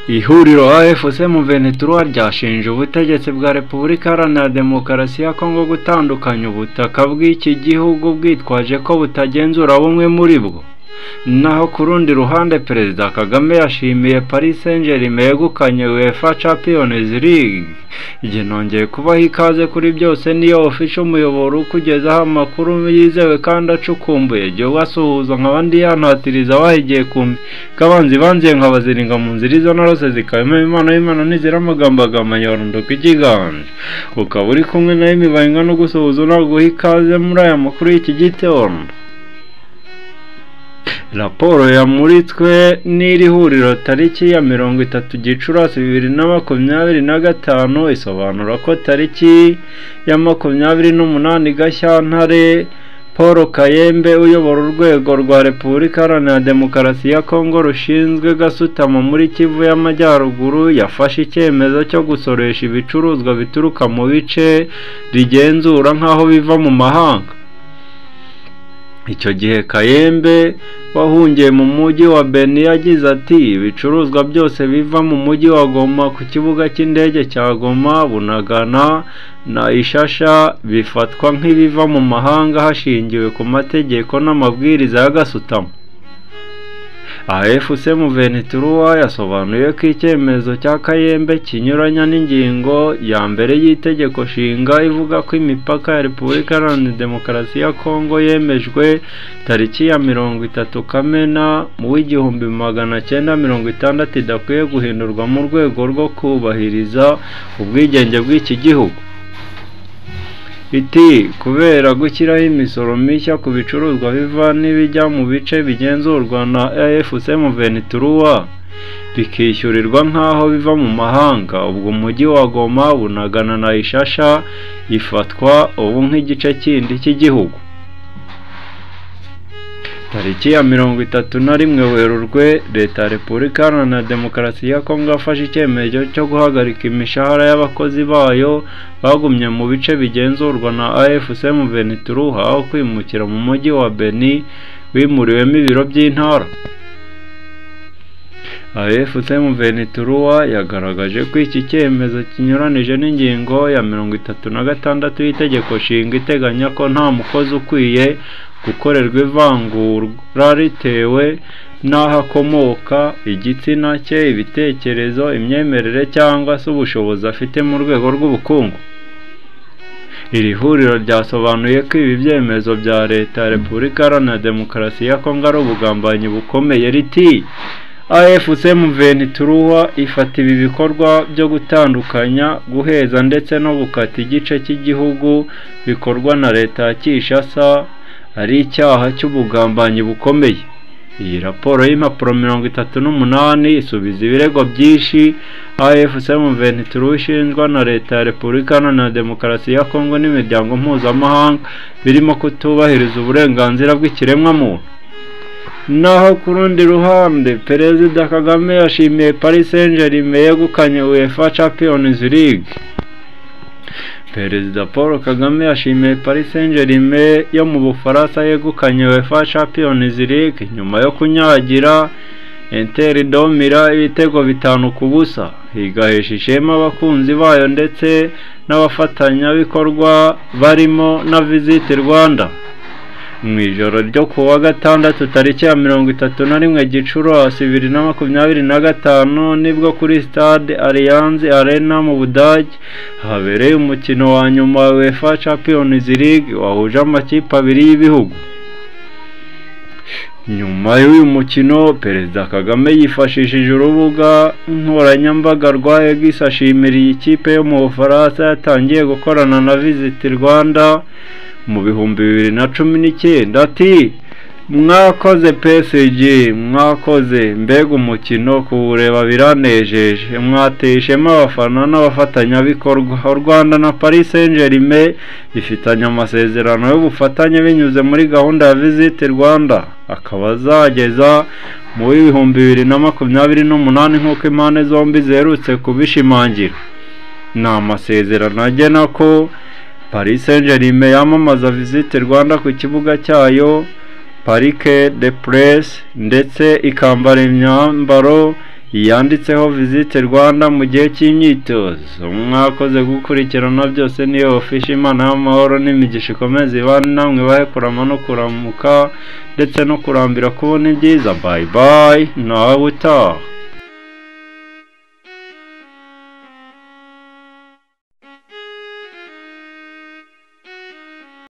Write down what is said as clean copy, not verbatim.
Ihuriro AFC M23 ryashinje ubutegetsi bwa Repubulika Iharanira Demokarasi ya Kongo gutandukanya ubutaka bw'iki gihugu bwitwaje ko butagenzura bumwe muri bwo. Naho ku rundi ruhande, Perezida Kagame yashimiye Paris Saint-Germain yegukanye UEFA Champions League. Igihe nongeye kubaha ikaze kuri byose niyo official, umuyoboro ukugezaho amakuru yizewe kandi acukumbuye. Jye ubasuhuza nkaba ndi yantatiriza wahigiye kumbi kabanzi banziye nkabaziringa mu nzira izo narose zikabemo impano y'Imana nizira amagambo agamanya ikiganje. Ukaba uri kumwe na imibaye no gusuhuza unaguha ikaze muri aya makuru y'iki gitondo. Raporo yamuritswe n'iri huriro tariki ya 30 Gicurasi 2025 isobanura ko tariki ya 28 Gashyantare Paul Kayembe uyobora urwego rwa Repubulika Iharanira Demokarasi ya Kongo rushinzwe gasutamo muri Kivu y'Amajyaruguru yafashe icyemezo cyo gusoresha ibicuruzwa bituruka mu bice rigenzura nk'aho biva mu mahanga. Icyo gihe Kayembe wahungiye mu mujyi wa Beni yagize ati: "Ibicuruzwa byose biva mu mujyi wa Goma ku kibuga cy'indege cya Goma, Bunagana na Ishasha bifatwa nk'ibiva mu mahanga hashingiwe ku mategeko n'amabwiriza ya gasutamo." AFC M23 yasobanuye ko icyemezo cya Kayembe kinyuranya n'ingingo ya mbere y'itegeko nshinga ivuga ko imipaka ya Repubulika Iharanira Demokarasi ya Kongo yemejwe tariki ya 30 Kamena mu 1960 idakwiye guhindurwa mu rwego rwo kubahiriza ubwigenge bw'iki gihugu. Iti: "Kubera gushyiraho imisoro mishya ku bicuruzwa biva n'ibijya mu bice bigenzurwa na AFC M23 bikishyurirwa nk'aho biva mu mahanga, ubwo umujyi wa Goma, Bunagana na Ishasha ifatwa ubu nk'igice kindi cy'igihugu." Tariki ya 31 Werurwe, Leta ya Repubulika Iharanira Demokarasi ya Kongo yafashe icyemezo cyo guhagarika imishahara y'abakozi bayo bagumye mu bice bigenzurwa na AFC M23 aho kwimukira mu mujyi wa Beni wimuriwemo ibiro by'intara. AFC M23 yagaragaje ko iki cyemezo kinyuranije n'ingingo ya 36 y'itegeko nshinga iteganya ko nta mukozi ukwiye gukorerwa ivangura ritewe n'aho akomoka, igitsina cye, ibitekerezo, imyemerere cyangwa se ubushobozi afite mu rwego rw'ubukungu. Iri huriro ryasobanuye ko ibi byemezo bya Leta ya Repubulika Iharanira Demokarasi ya Kongo ari ubugambanyi bukomeye. Riti: "AFC M23 ifata ibi bikorwa byo gutandukanya, guheza ndetse no gukata igice cy'igihugu bikorwa na Leta ya Kinshasa ari icyaha cy'ubugambanyi bukomeye." Iyi raporo y'impapuro 38 isubiza ibirego byinshi AFC M23 ishinjwa na Leta ya Repubulika Iharanira Demokarasi ya Kongo n'imiryango mpuzamahanga, birimo kutubahiriza uburenganzira bw'ikiremwamuntu. Naho ku rundi ruhande, Perezida Kagame yashimiye Paris Saint-Germain yegukanye UEFA Champions League. Perezida Paul Kagame yashimiye Paris Saint-Germain yo mu Bufaransa yegukanye UEFA Champions League nyuma yo kunyagira Inter de Milan ibitego 5-0, igahesha ishema abakunzi bayo ndetse n'abafatanyabikorwa barimo na Visit Rwanda. Mu ijoro ryo ku wa gatandatu tariki ya 31 Gicurasi 2025 nibwo kuri stade Allianz Arena mu Budage habereye umukino wa nyuma wa UEFA Champions League wahuje amakipe abiri y'ibihugu. Nyuma y'uyu mukino, Perezida Kagame yifashishije urubuga nkoranyambaga rwa X ashimira iyi kipe yo mu Bufaransa yatangiye gukorana na Visit Rwanda mu 2019, ati: "Mwakoze PSG, mwakoze, mbega umukino, kuwureba biranejeje, mwateye ishema abafana n'abafatanyabikorwa." U Rwanda na Paris Saint-Germain bifitanye amasezerano y'ubufatanye binyuze muri gahunda ya Visit Rwanda, akaba azageza mu 2028 nk'uko impande zombi ziherutse kubishimangira. Ni amasezerano agena ko Paris Saint-Germain yamamaza Visit Rwanda ku kibuga cyayo Parc des Princes ndetse ikambara imyambaro yanditseho Visit Rwanda mu gihe cy'imyitozo. Mwakoze gukurikirana byose, niyo official. Imana y'amahoro n'imigisha ikomeze ibane namwe, bahe kurama no kuramuka ndetse no kurambira kubona ibyiza. Bye bye, nawe utaha.